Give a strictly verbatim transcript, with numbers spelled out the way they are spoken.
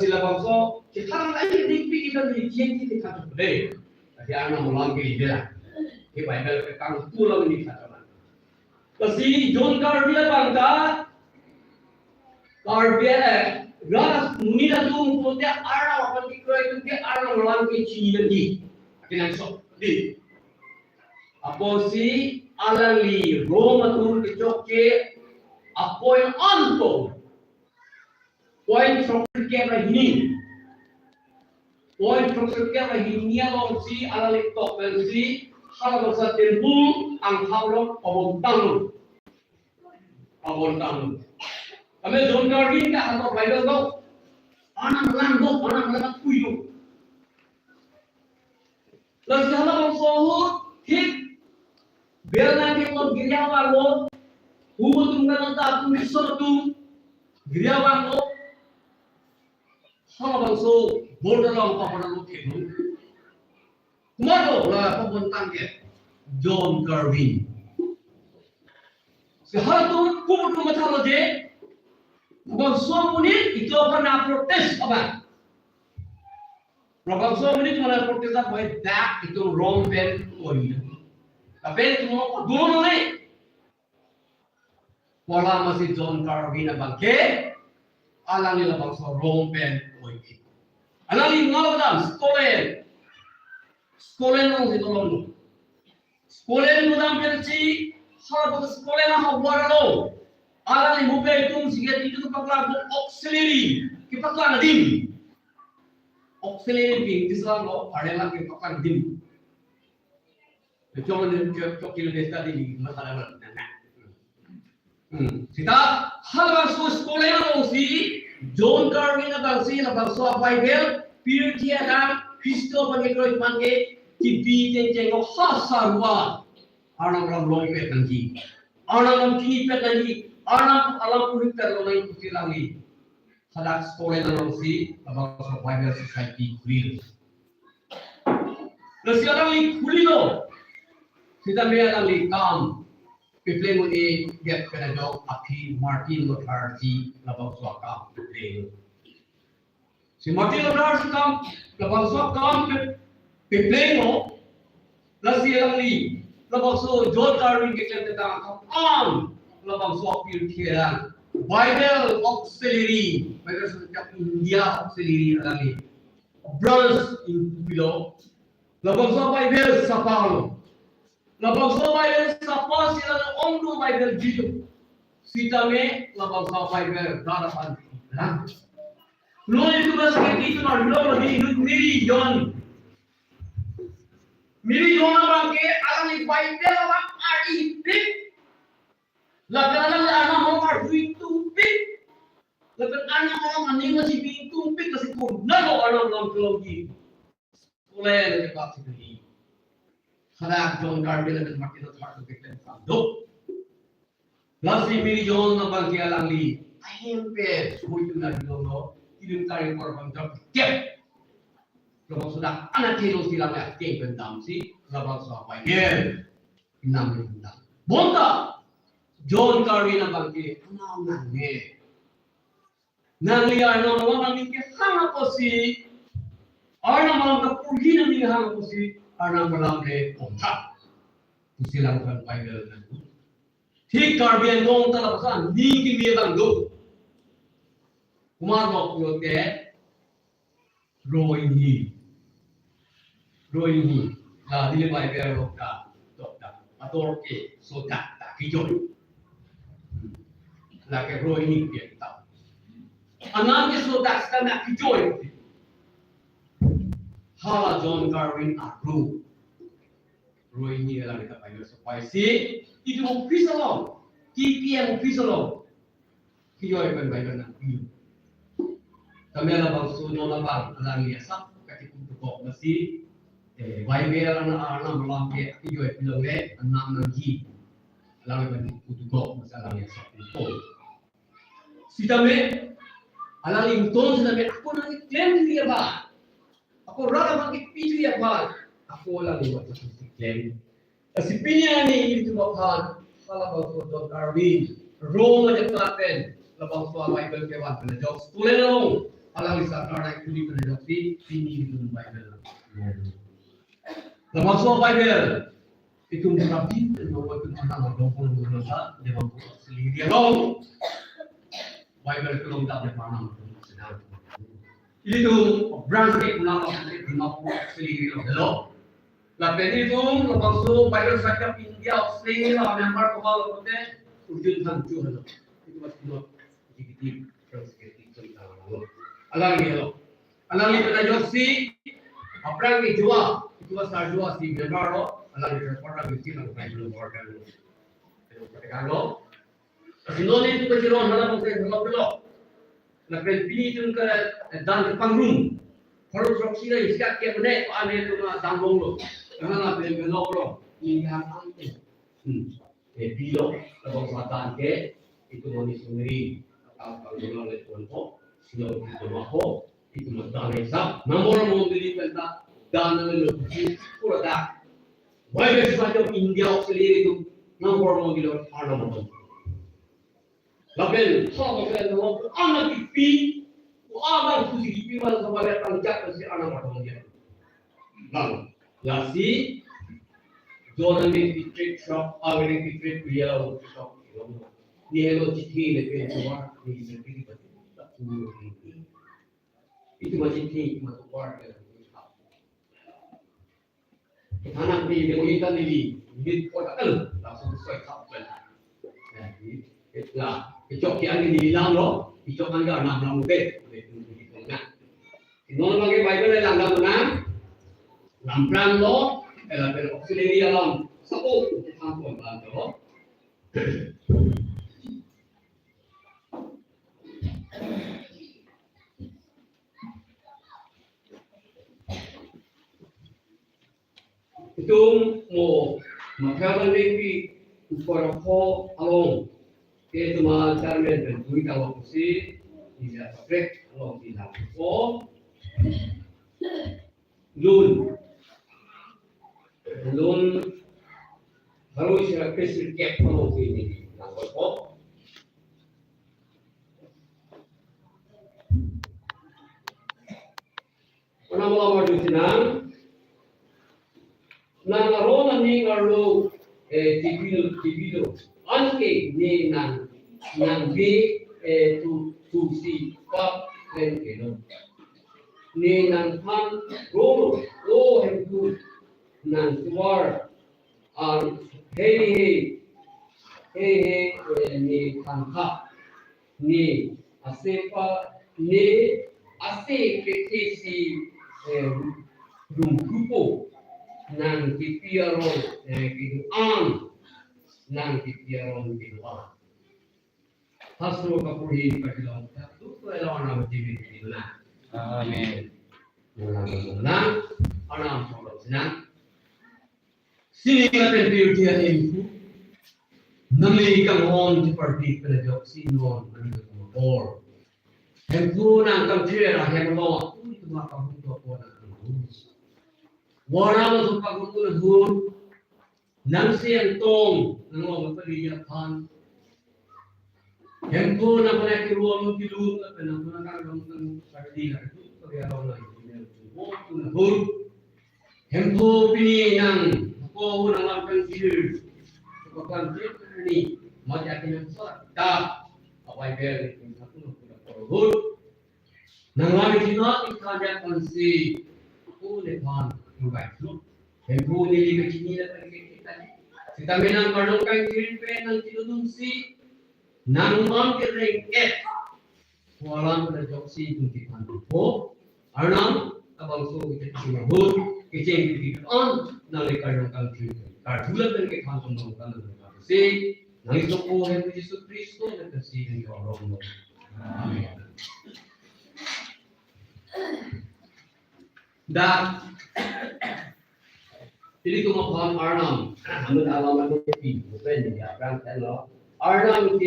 Lasi labangso, kita lain di pi kita di kian kita kata deh. Lasi Arnam alam ke ide la. Ke Bible ke kang tulang di kata la. Lasi John Karbi labang ta, Karbi, eh, ras muni atum pulote Arnam aphan kekroi atum ke Arnam alam ke chini nangji. Akin angsok di. Apotsi alangli Rome atum kechok ke appoint anto. Point throkkep ra hini. Point throkkep ra hini alongsi alangli tok pensi halabangso temple angthak along pabon tanglo. Pabon tanglo. Kami John Karbi ke hato Bible do. Arnam alam do, Arnam alam kui do. Lasi halabangso ahut thik bernang ke lo giri abang lo. Hu atum kan ta atum iso atum giri abang lo. Halabangso border along pabon lo thik lo. Komat lo la pabon tang ke? John Karbi. Lasi halatum komat lo mathalo je. Bangso amonit itum aphan protest abang. Labangso amonit mana protest abang dak itum Rome pen oi. Lapen itum dolo le. Pu alam si John Karbi abang ke alangli labangso Rome pen oi. Alangli ngal dam Scotland. Scotland alongsi tolong lo. Scotland mudam pensi, halabangso Scotland ahobor lo. Alangli mupe itum siget itum kepaklang auxiliary, kepaklang adim. Auxiliary pen English alam lo, Phareng alam kepaklang adim. Chok ni chok chok kilo desta di masalah na. Hmm. Sita halabangso Scotland alongsi John Karbi abangsi labangso Bible pirthe alam Khristo aphan kekroi aphan ke kipi tengteng ko ha sarua Arnam alam longpet nangji. Arnam alam chinipet nangji. Arnam alam puripet lo nangji pusi alangli hadak Scotland alongsi labangso Bible Society khuli. Lasi alangli khuli lo. Sitame alangli kam pepleng un-e gap pen ajok aphi Martin Luther si labangso akam pepleng. Si Martin Luther si kam labangso akam pe-, pepleng lo. Lasi alangli labangso John Karbi keklem tang kam labangso pirthe alam Bible Auxiliary, Bible Society of India Auxiliary alangli branch ingpulo. Labangso Bible sapa lo. Labangso Bible sapa si la ongdung Bible jitu. Sitame labangso Bible darapan lang. Lo itu mas ke itu na lo di Mary John. Mary John abang ke alangli Bible abang ari pik. Lapen alangli Arnam alam arhui tum pik. Lapen Arnam alam aning masih bi tum pik kasi ko nalo Arnam alam kelongji. Scotland ke pak si kali. Hadak John Karbi lapen Martin Luther ke pen sanduk. Lasi Mary John abang ke alangli ahem pen sui tu na dilo lo, ilim tari por bang jok kep. Labangso dak anak kilo si lang ya keng pen damsi labangso apai ger. Nam lim dam. Bonta John Karbi abang ke anam nangne. Nangli Arnam alam nangli kehang apotsi, Arnam alam kapurhi nangli hang apotsi, Arnam alam le pomtha. Pusi lang kan Bible nang. Thik Karbi Anglong ta labangso aning kimi abang do. Komat lo pulote Rohini. Rohini. La neli Bible lo ta, tok ta. Ador ke sodak ta kejoi. Hmm. Lake Rohini ke ta. Anam ke sodak ta na kejoi. Hala John Karbi arlo. Rohini alam kita Bible supply si. Itum office along. T P M office along. Kejoi pen Bible nangpi. Tame labangso non abang alangli asap kati kutukok masi, eh, Bible alang alang alam ke kejoi pilong le anam nangji. Alang pen kutukok masi alangli asap kutukok. Sitame alangli ington sitame ako nangli klem dia ba. Ako rara bagi piti ya ba. Ako alangli waktu klem. Lasi pini arni ilitum aphan halabangso John Karbi Rome ajakong pen labangso Bible kevan pen ajok Scotland along Alangli asar ta nangkuli pen ajoksi pini itum Bible. Labangso Bible itum rabi itum Bible itum pharnang adong pon dolo ta, labangso Silchar along Bible kelong dam le pharnang atum sedang. Ilitum branch ke kuna lo ke Dimapur Silchar along lo. Lapen ilitum labangso Bible Society of India of Silchar along member komat lo pulote Urjun Thangcho henlo. Itum mas kuno executive, first executive chon tang lo. Alangli lo. Alangli pen ajoksi aphrang ke Joa, Joa sar Joa si member lo. Alangli transfer abisi lang pai lo member kan lo. Pen kan lo. Kasi non itum kachiron hala bangsa hala pelo. Lapen pini itum ke, eh, dan kepangrum. Kalau proksi na iska ke mene pa ane itum, ah, dan bonglo. Karena lapen belok lo. Ini yang aneh. Hmm. Eh, pilo, labangso dan ke, itum mani sumri, atau kalau belok le tuan ko, silo itum ko, itum dan le sa. Nang bor mondoli pen ta, dan le lo, pura da. Why be sa jong India of Silchar itum, nang bor mondoli lo, Arnam atum. Lapen, sa lapen, lapen, anak kipi, anak kusi kipi, mana sa balik tang jak si Arnam atum dia. Lang, lasi, John ang nangpitrit shop, ang nangpitrit kuya lo shop. Ni helo chithi le pen chua, ni sempit di batu, batu ni. Itum ma chithi, itum ma tuar ke. Anak ni dia mau ikan ni, ni kota kan, langsung soi kap kan. Ya, ni, ya, kechok kian ni lam lo, kechok kan ga nam lam ke. Nah, non bagi Bible lang lam na, lam pran lo, ela pen auxiliary alam, sabo, kita pon lam lo. Itum mo Matthew Nangpi ukor ko along ke tuma chairman pen tui tawa kusi, iya paprek along di lang ko. Lun. Lun. Baru sira Chris recap along di ni lang ko. Ona mo amar jusinang. Nang aron aning arlo, eh, tipilo, tipilo. Anke ne nang, nang be, eh, tu, tu si pap pen kelo. Ne nangphan roro, o Hemphu, nang tuar, an, he, he, he, he, eh, ne tangka, ne asepa, ne ase kethe si, eh, rumkrupo, nang kipi aron, eh, kedo-an, nang kipi aron kedo-an. Hastro kaporhi pajilong, tu tu elo anam jimi jimi na. Amen. Nang nang nang, anam solo sinang. Sini lapen purti ahem ku. Nangli kanghon di parti pen ajoksi non nangli kangthor. Hemphu nang kamthir ahem lo, tu itu maka hum to ko nang hum. Wara lo tu pagum tu hum. Nang si yang tong, nang lo maka dia pan. Hemphu nang pernah kiruang kilu, nang pernah kan dong tang parti lah tu, pagi awal lah ini tu hum. Hemphu pini nang, ko nang lam kan sir. Ko kan sir ni, mati akin nang sa, ta, awai bel ni, aku nak pura pura hut. Nang lam ni na, kita dia kan si, aku ne pan, nang baik tu. Hemphu neli kachini la kan kita ni. Sita menang kardom kan sir pe, nang sino dum si, nang lam ke reng et. Ko alam pen ajoksi itum kephan po. Arnam, labangso kita kachini ahut, kecheng kiti an, nangli kardom kangthir. Karthulan pen kephan pon nang kan nang kan si, nangli sopo Hemphu Jisu Khristo, nang kan si nang orang lo. Amen. Dak, ilitum aphan Arnam, amen alaman pi, bukan ni aphrang kan lo. Arnam